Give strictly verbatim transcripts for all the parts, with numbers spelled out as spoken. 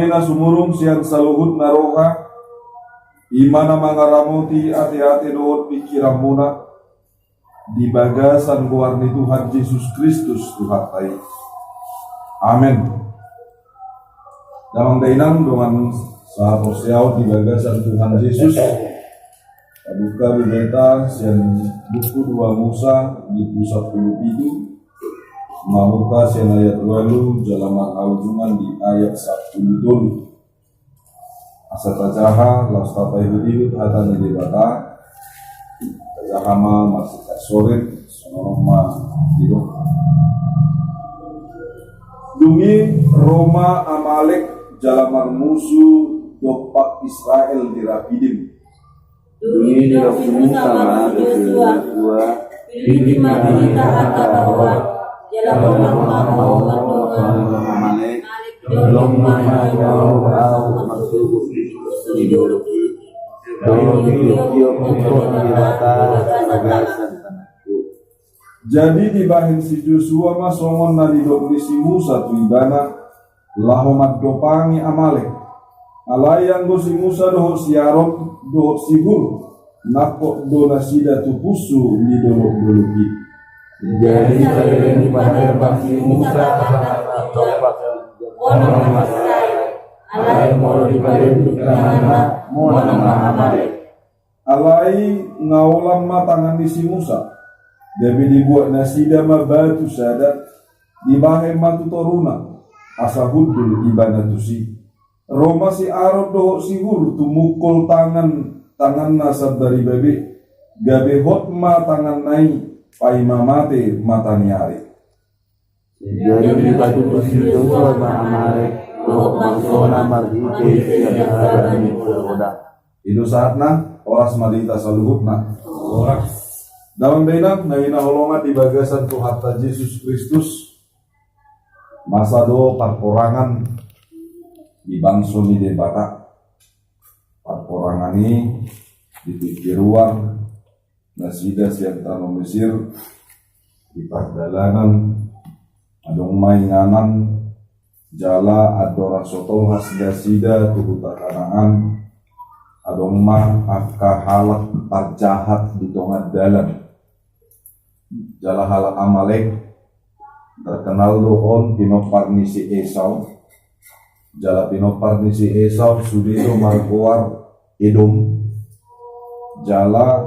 Na sumurung sian saluhut na roha, i ma na mangaramoti ateate dohot pingkiranmuna di bagasan goar ni Tuhan Jesus Kristus Tuhanta i. Amen. Damang dainang dongan sahaporseaon di bagasan Tuhan Jesus, tabuka be hita sian buku dua Musa di sampulu pitu, mamungka sian ayat ualu jala manghaujungan di ayat sampulu tolu. Asa tajaha laos tapaihut-ihut hata ni Debata. Tajaha ma marsitak sorin, songon on ma didok. Dung i ro ma Amalek jala marmusu dompak Israel di Rapidim. Dung i didok si Musa ma tu si Josua: Pimpin ma hita angka na roa, jala holan ma ho mandongani Amalek. Jolo ma hita, ahu marsuhut di dolok i. Jolo ditiop-tiop ingkon ni Debata bagasan tanganku. Jadi dibahen si Josua ma songon na nidok ni si Musa tu ibana, laho mandopangi Amalek. Alai anggo si Musa dohot si Aron dohot si Hur, nangkok do nasida tu punsu ni dolok-dolok i. Jadi saleleng i paherbang si Musa, alai molo dipadehu tanganna, monang ma Amalek. Alai ngaolan ma tangan ni si Musa, gabe dibuat nasida ma batu sada, dibahen ma tu toruna, asa hundul ibana tusi. Ro ma si Aron dohot si Hur tumungkol tangan, tanganna sambari babe, gabe hot ma tanganna i, paima mate mata ni ari. Jadi dipatutu si Josua ma Amalek dohot bangsona marhite sian sada ni poda-poda. I do sahatna. Horas ma di hita saluhutna. Horas. Damang dainang na hinaholongan di bagasan Tuhanta Jesus Kristus, masa do parporangan di bangso ni Debata. Parporangan i di tingki ruar nasida sian tano Mesir, di pardalanan adong ma inganan, jala andorang so tolhas nasida tu huta Kanaan, adong ma angka halak parjahat di tonga dalan. Jala halak Amalek terkenal do on pinompar ni si Esau. Jala pinompar ni si Esau sude do margoar Edom. Jala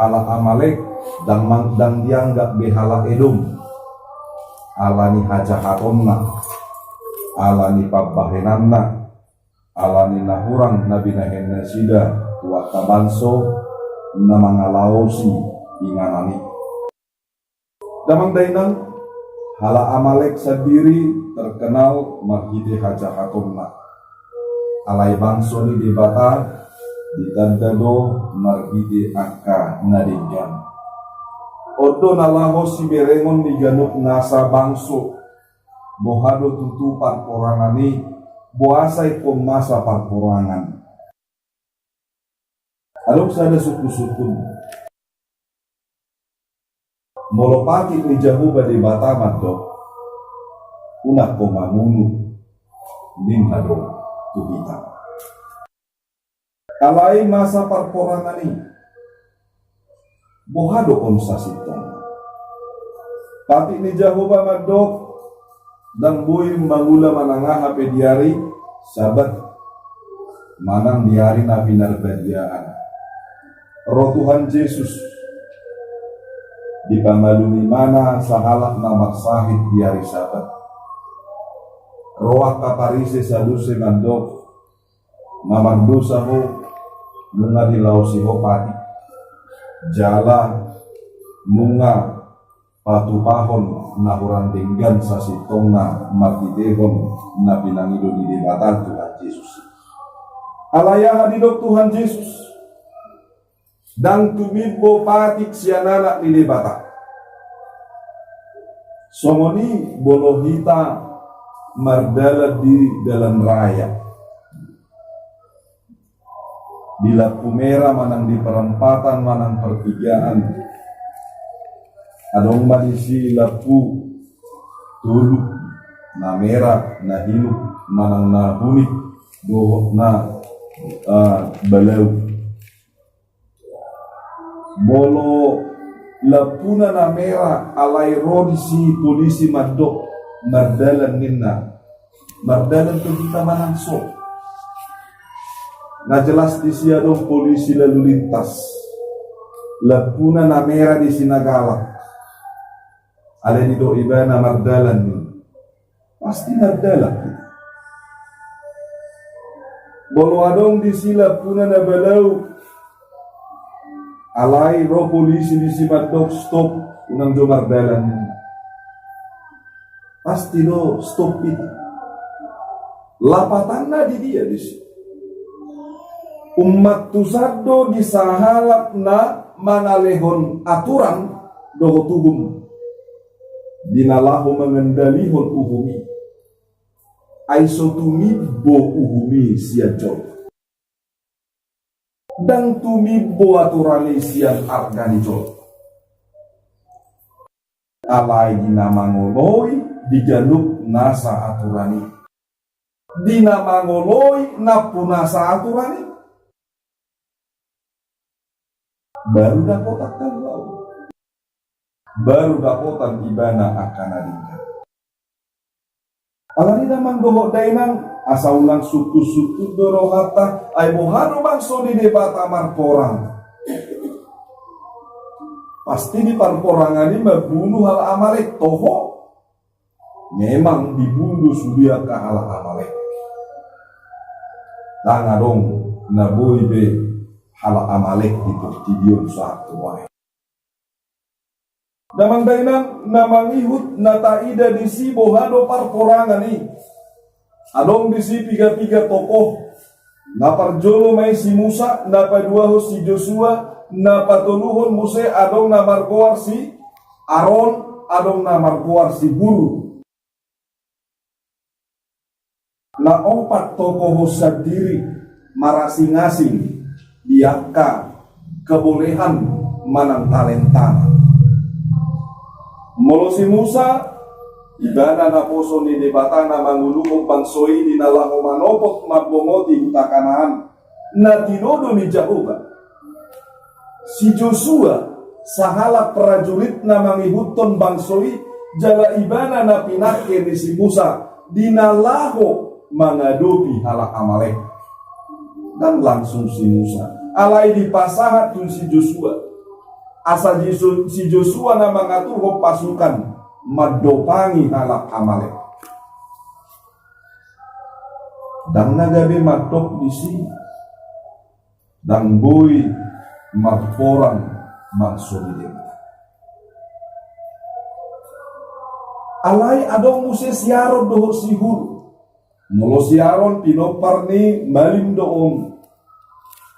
halak Amalek ndang mang-, ndang dianggap be halak Edom, ala ni hajahatonna, ala ni pambahenanna, ala ni na hurang na binahen nasida tu angka bangso na mangalaosi inganan i. Damang dainang, halak Amalek sandiri terkenal marhite hajahatonna. Alai bangso ni Debata ditanda do marhite angka na denggan. On do na laho siberengon ni ganup nasa bangso. Boha do tutu parporangan i, boasa ingkon masa parporangan? Adong sada sungkun-sungkun. Molo patik ni Jahowa Debata mandok, unang ho mamunu, ninna do tu hita. Alai masa parporangan i, boha do on sasintongna? Patik ni Jahowa mandok, ndang boi mangula manang aha pe di ari Sabat manang di ari na pinarbadiaan. Ro Tuhan Jesus, dipamalum Ibana sahalak na marsahit di ari Sabat. Ro angka Parise Saduse mandok, na mardosa ho, nunga dilaosi ho patik, jala nunga patupahon na hurang denggan sasintongna marhitehon na pinangido ni Debata Tuhan Jesus. Alai aha didok Tuhan Jesus? Ndang tumimbo patik sian Anak ni Debata. Songon i molo hita mardalan di dalan raya, di lampu merah manang di perempatan manang pertigaan, adong ma disi lampu tolu. na mera, na hinuk, manang na hunik, dohot na, ah, balau. Molo lampuna na mera, alai ro disi polisi mandok mardalan ninna. Mardalan pe hita manang so. Na jelas disi adong polisi lalu lintas. Lampuna na mera disi na galak. Alai didok ibana mardalan ninna. Pasti mardalan. Molo adong disi lampuna na balau, alai ro polisi disi mandok stop, unang jo mardalan. Pasti do stop hita. Lapatanna di dia disi. Umat tusan do di sahalak na mangalehon aturan dohot uhum. Di na laho mangendalihon uhum i. Ai so tumimbo uhum i sian jolma. Ndang tumimbo aturan i sian arga ni jolma. Alai di na mangoloi di ganup nasa aturan i. Di na mangoloi nampunasa aturan i. Baru dapotan haluaon. Baru dapotan ibana angka na denggan. Alani damang dohot dainang, asa unang sungkun-sungkun do rohanta, ai boha do bangso ni Debata marporang. Pasti di parporangan i mambunu halak Amalek, toho. Memang dibunu sude angka halak Amalek. Ndang adong na boi be halak Amalek di portibi on sahat tu nuaeng. Damang dainang, na mangihut na taida disi boha do parporangan i. Adong disi piga-piga tokoh. Na parjolo ma i si Musa, na paduahon si Josua, na patoluhon muse adong na margoar si Aron, adong na margoar si Hur. Na opat tokoh on sandiri marasing-asing di angka kebolehan manang talentana. Molo si Musa, ibana naposo ni Debata na manguluhon bangso i di na laho manopot mambongoti huta Kanaan. Na tinodo ni Jahowa. Si Josua, sahalak prajurit na mangihuthon bangso i, jala ibana na pinangke ni si Musa, di na laho mangadopi halak Amalek. Ndang langsung si Musa, alai dipasahat tu si Josua. Asa si Jo-, si Josua na mangaturhon pasukan, mandopangi halak Amalek. Ndang na gabe mandok disi, ndang boi marporang bangso ni Debata. Alai adong muse si Aron dohot si Hur. Molo si Aron pinompar ni malim do on.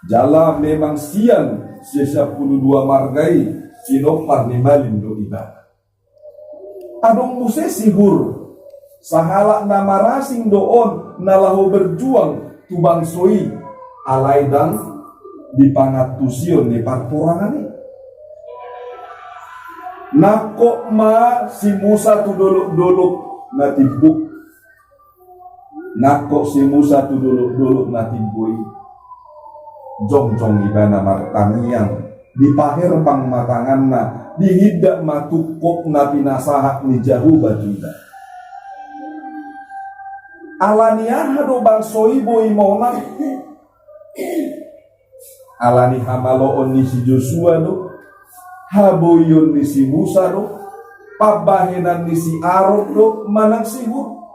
Jala memang sian si sampulu dua marga i pinompar ni malim do ibana. Adong muse si Hur, sahalak na marasing do on na laho berjuang tu bangso i, alai ndang di pangantusion ni parporangan i. Nangkok ma si Musa tu dolok-dolok na timbuk. Nangkok si Musa tu dolok-dolok na timbo i. Jongjong ibana martangiang, dipaherbang ma tanganna, dihindat ma tungkot na pinasahat ni Jahowa tu ibana. Alani aha do bangso i boi monang? Alani hamaloon ni si Josua do, haboion ni si Musa do, pambahenan ni si Aron do, manang si Hur.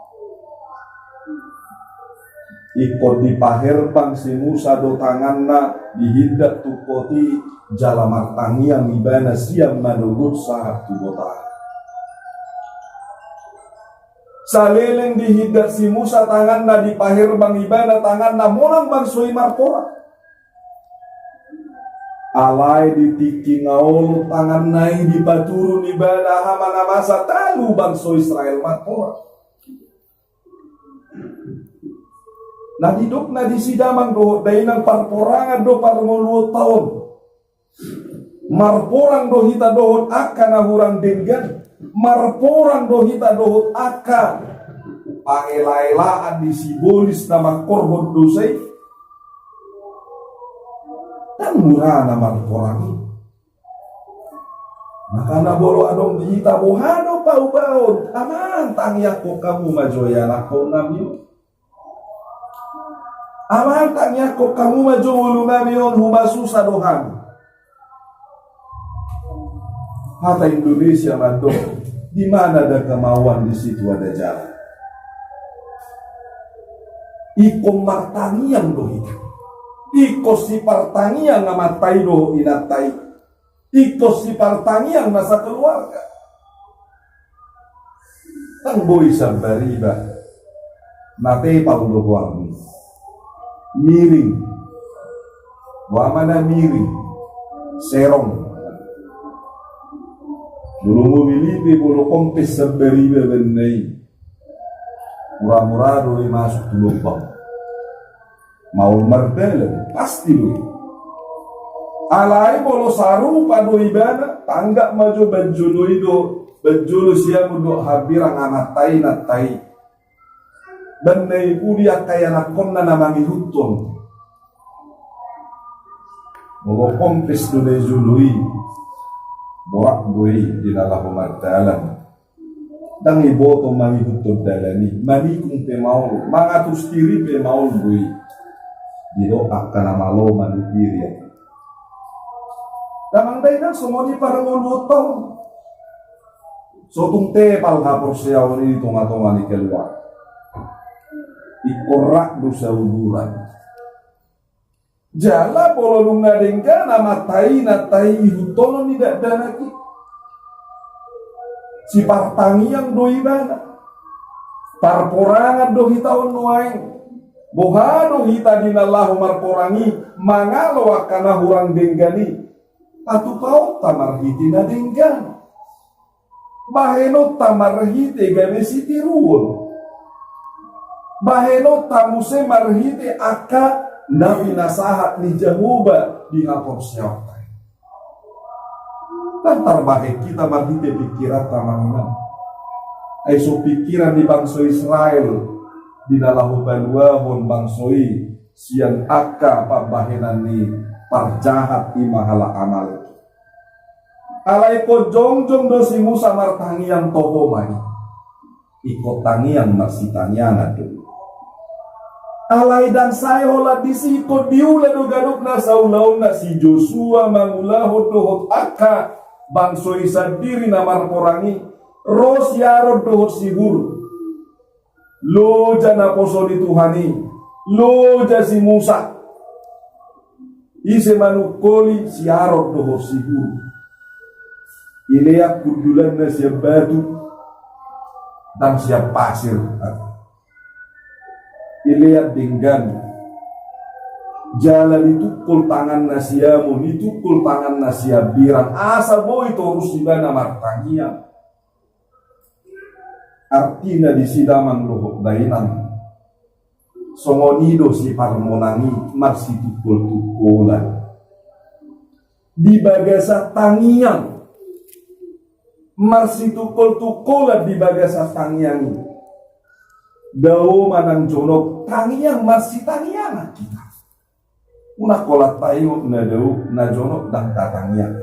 Ingkon dipaherbang si Musa do tanganna, dihindat tungkot i, jala martangiang ibana sian manogot sahat tu botara. Saleleng dihindat si Musa tanganna, dipaherbang ibana tanganna, monang bangso i marporang. Alai di tingki na olo tanganna i, dipaturun ibana hama na masa, talu bangso Israel marporang. Na didok na disi damang dohot dainang, parporangan do parngoluonta on. Marporang do hita dohot angka na hurang denggan. Marporang do hita dohot angka Pangelaelaan ni sibolis na mangkorhon dosa i. Ndang mura na marporang i. Makana molo adong di hita, boha do paubaon? Amang, tangiangkon hamu ma jo ianakhonnami on. Amang, tangiangkon hamu ma jo ngolunami on, humasusa do hami. Hata Indonesia mandok, di mana ada kemauan, di situ ada jalan. Ingkon martangiang do hita. Ingkon sipartangiang amanta i dohot inanta i. Ingkon sipartangiang na sakeluarga. Ndang boi sambariba. Na tepal do goarni. Miring. Boha ma na miring? Serong. Molo mobil i pe, molo kompes sambariba banna i, mura-mura do i masuk tu lobang. Maol mardalan, pasti do i. Alai molo sarupa do ibana, tanggap ma jo banjolo i do, banjolo siamun dohot hambirang, amanta i, inanta i. Banna i pudi angka ianakhonna na mangihuthon. Molo kompes do na jolo i, borat do i di na laho mardalan. Ndang iboto mangihuthon dalan i, manikung pe maol, mangatustiri pe maol do i. Didok angka na malo manutiri. Damang dainang, songon i parngoluonta on. So tung tepal haporseaon i di tonga-tonga ni keluarga. Ingkon rap do sauduran. Jala molo nunga denggan amanta i, inanta i, ihuthonon ni dakdanak i, sipartangiang do ibana. Parporangan do hita on nuaeng. Boha do hita di na laho marporang i, mangalo angka na hurang denggan i? Patupaonta marhite na denggan. Bahenonta marhite gabe sitiruon. Bahenonta muse marhite angka na pinasahat ni Jahowa di haporseaonta. Ndang tarbahen hita marhite pingkiranta, amang inang. Ai so pingkiran ni bangso Israel di na laho paluahon bangso i sian angka pambahenan ni parjahat, i ma halak Amalek. Alai ingkon jongjong do si Musa martangiang, toho ma i. Ingkon tangiang marsitangiangan do. Alai ndang sae holan disi, ingkon diula do ganup na saulaonna. Si Josua mangulahon dohot angka bangso i sandiri na marporang i, ro si Aron dohot si Hur. Loja naposo ni Tuhan i, loja si Musa. Ise manungkoli? Si Aron dohot si Hur. Ilean hundulanna sian batu, ndang sian pasir. Ilean denggan. Jala ditungkol tanganna siamun, ditungkol tanganna sian hambirang, asa boi torus ibana martangiang. Artina disi, damang dohot dainang, songon i do siparmonang i marsitungkol-tungkolan di bagasan tangiang. Marsitungkol-tungkolan di bagasan tangiang i. Dao manang jonok tangiang marsitangiangan hita. Unang holan taingot na dao na jonok ndang tatangiang.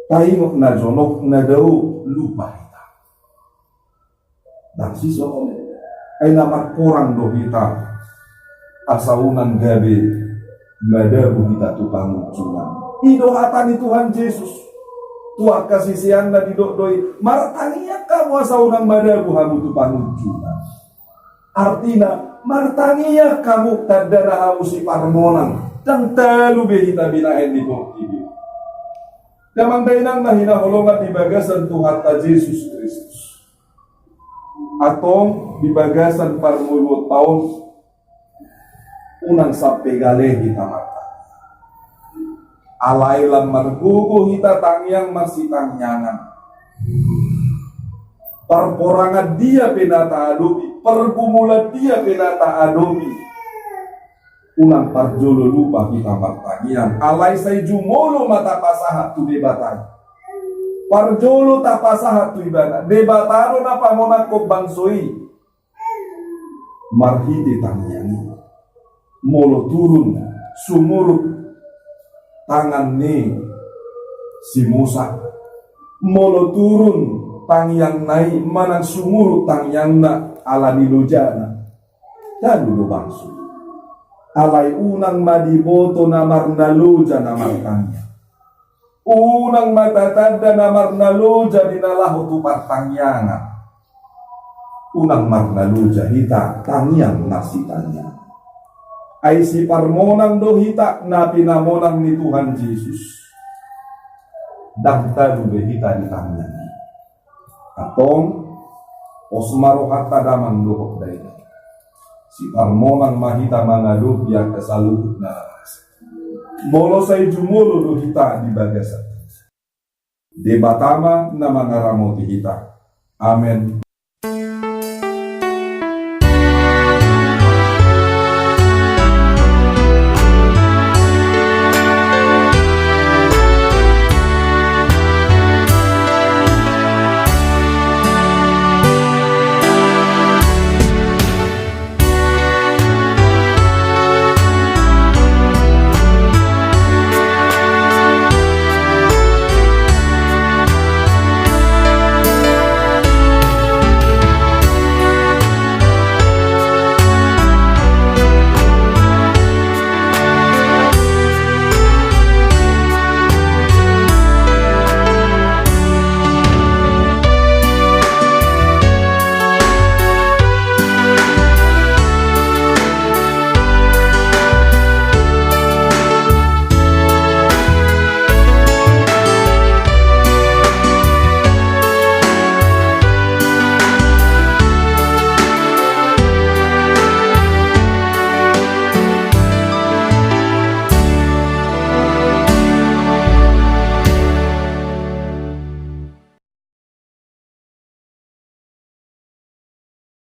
Taingot na jonok na dao lupa hita. Ndang sisongon i. Ai na marporang do hita asa unang gabe madabu hita tu pangunjunan. I do hata ni Tuhan Jesus tu angka siseanna, didok do i, martangiang hamu asa unang madabu hamu tu pangunjunan. Artina, martangiang hamu, tandana hamu siparmonang. Ndang talu be hita binahen di portibi. Damang dainang na hinaholongan di bagasan Tuhanta Jesus Kristus. Antong di bagasan parngoluonta on, unang sampe gale hita martangiang. Alai lam margogo hita tangiang marsitangiangan. Parporangan dia pe na taadopi, pergumulan dia pe na taadopi, unang parjolo lupa hita martangiang. Alai sai jumolo ma tapasahat tu Debata i. Parjolo tapasahat tu ibana, Debata do na pamonangkon bangso i marhite tangiang i. Molo turun sumurut tangan ni si Musa, molo turun tangiangna i manang sumurut tangiangna ala ni lojana, talu do bangso. Alai unang ma diboto na marnaloja na martangiang. Unang ma tatanda na marnaloja di na laho tu partangiangan. Unang marnaloja hita tangiang marsitangiang. Ai siparmonang do hita na pinamonang ni Tuhan Jesus. Ndang talu be hita di tangiang i. Antong, pos ma rohanta damang dohot dainang. Siparmonang ma hita mangadopi angka saluhut na masa. Molo sai jumolo do hita di bagasan. Debata ma na mangaramoti hita. Amen.